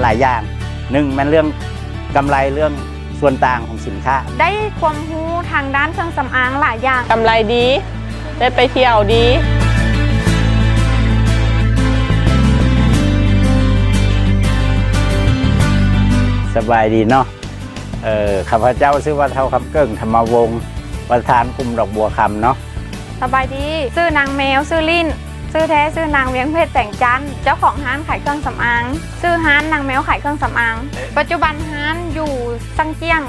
ຫຼາຍຢ່າງ. ໜຶ່ງແມ່ນເລື່ອງກຳໄລ ເລື່ອງສ່ວນຕ່າງຂອງສິນຄ້າ. ໄດ້ຄວາມຮູ້ທາງດ້ານເຄື່ອງສຳອາງຫຼາຍຢ່າງ. ກຳໄລດີ, ໄດ້ໄປທ່ຽວດີ. ສະບາຍດີເນາະ. ເອີ ຂ້າພະເຈົ້າຊື່ວ່າ ທ້າວຄຳເກີງ ທຳມະວົງ, ປະທານກຸ່ມດອກບົວຄຳເນາະ. ສະບາຍດີ, ຊື່ນາງແມວ ຊື່ຫຼິ້ນ, ຊື່ແທ້ຊື່ນາງວຽງເພັດ ແສງຈັນ, ເຈົ້າຂອງຮ້ານຂາຍເຄື່ອງສຳອາງ, ຊື່ຮ້ານນາງແມວຂາຍເຄື່ອງສຳອາງ. ປັດຈຸບັນຮ້ານຢູ່ຊັງຈຽງ,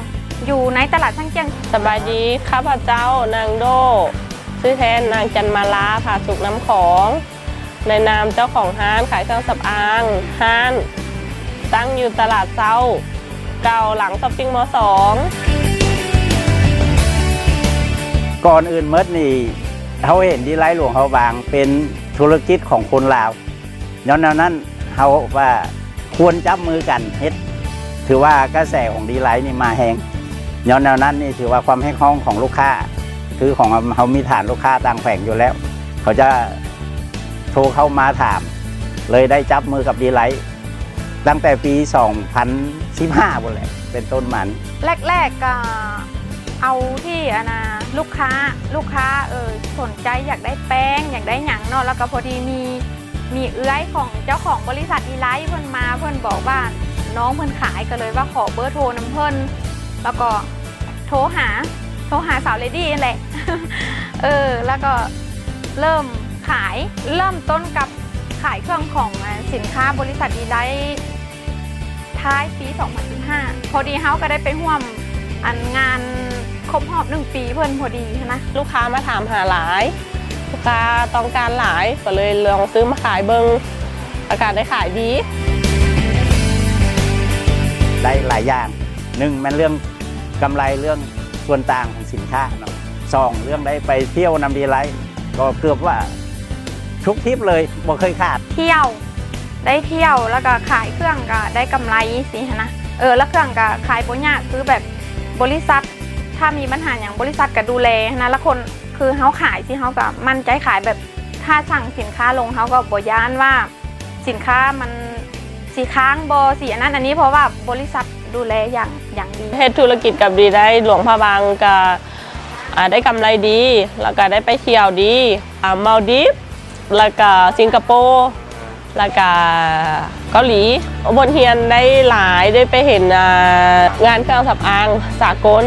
ຢູ່ໃນຕະຫຼາດຊັງຈຽງ. ສະບາຍດີ, ຂ້າພະເຈົ້ານາງໂດ, ຊື່ແທ້ນາງຈັນມາລາ ຜາສຸກ ນ້ຳຂອງ. ໃນນາມເຈົ້າຂອງຮ້ານຂາຍເຄື່ອງສຳອາງ, ຮ້ານຕັ້ງຢູ່ຕະຫຼາດເຊົ້າເກົ່າ ຫຼັງຊັອບປິງມໍສອງ. ກ່ອນອື່ນໝົດນີ້ ເຮົາເຫັນດີໄລຫຼວງພະບາງເປັນທຸລະກິດຂອງຄົນລາວ, ຍ້ອນແນວນັ້ນ ເຮົາວ່າຄວນຈັບມືກັນເຮັດ, ຖືວ່າກະແສຂອງດີໄລນີ້ມາແຮງ. ຍ້ອນແນວນັ້ນນີ້ ຖືວ່າຄວາມຮຽກຮ້ອງຂອງລູກຄ້າ ຄືຂອງເຮົາມີຖານລູກຄ້າຕ່າງແຂວງຢູ່ແລ້ວ, ເຂົາຈະໂທເຂົ້າມາຖາມ, ເລີຍໄດ້ຈັບມືກັບດີໄລຕັ້ງແຕ່ປີສອງພັນສິບຫ້າພຸ້ນແຫຼະ ເປັນຕົ້ນມານີ້. ແລກໆ ກໍເອົາທີ່ອັນນ່າ ລູກຄ້າ, ລູກຄ້າ ເອີ ສົນໃຈຢາກໄດ້ແປ້ງ ຢາກໄດ້ຫຍັງເນາະ, ແລ້ວກໍພໍດີມີ ມີເອື້ອຍຂອງເຈົ້າຂອງບໍລິສັດດີໄລ ເພິ່ນມາ ເພິ່ນບອກວ່ານ້ອງເພິ່ນຂາຍ, ກໍເລີຍວ່າຂໍເບີໂທນຳເພິ່ນ ແລ້ວກໍໂທຫາ ໂທຫາສາວເລດີ້ຫັ້ນແຫຼະ. ເອີ ແລ້ວກໍເລີ່ມຂາຍ, ເລີ່ມຕົ້ນກັບຂາຍເຄື່ອງຂອງ ອາ ສິນຄ້າບໍລິສັດດີໄລ ທ້າຍປີສອງພັນສິບຫ້າ ພໍດີເຮົາກໍໄດ້ໄປຮ່ວມອັນງານຄົບຮອບໜຶ່ງປີເພິ່ນພໍດີຫັ້ນນະ. ລູກຄ້າມາຖາມຫາຫຼາຍ, ລູກຄ້າຕ້ອງການຫຼາຍ, ກໍເລີຍລອງຊື້ມາຂາຍເບິ່ງ, ອາການໄດ້ຂາຍດີ. ໄດ້ຫຼາຍຢ່າງ, ໜຶ່ງແມ່ນເລື່ອງກຳໄລ ເລື່ອງສ່ວນຕ່າງຂອງສິນຄ້າເນາະ, ສອງເລື່ອງໄດ້ໄປທ່ຽວນຳດີໄລ ກໍເກືອບວ່າທຸກທຣິບເລີຍ ບໍ່ເຄີຍຂາດ. ທ່ຽວ ໄດ້ທ່ຽວ ແລ້ວກໍຂາຍເຄື່ອງກໍໄດ້ກຳໄລຊີ້ຫັ້ນນະ. ເອີ ແລ້ວເຄື່ອງກໍຂາຍບໍ່ຍາກ, ຄືແບບບໍລິສັດ ຖ້າມີບັນຫາຫຍັງບໍລິສັດກໍດູແລຫັ້ນນະ. ແລ້ວຄົນ ຄືເຮົາຂາຍຊີ້ ເຮົາກໍໝັ້ນໃຈຂາຍ, ແບບຖ້າສັ່ງສິນຄ້າລົງ ເຮົາກໍບໍ່ຢ້ານວ່າສິນຄ້າມັນຊິຄ້າງບໍ່ ຊິອັນນັ້ນອັນນີ້ ເພາະວ່າບໍລິສັດດູແລຢ່າງ ຢ່າງດີ. ເຮັດທຸລະກິດກັບດີໄລຫຼວງພະບາງກໍ ອ່າ ໄດ້ກຳໄລດີ ແລ້ວກໍໄດ້ໄປທ່ຽວດີ ອ່າ ມາລດີຟ ແລ້ວກໍສິງກະໂປ ແລ້ວກໍເກົາຫຼີ. ບົດຮຽນໄດ້ຫຼາຍ, ໄດ້ໄປເຫັນ ອ່າ ງານເຄື່ອງສຳອາງສາກົນ,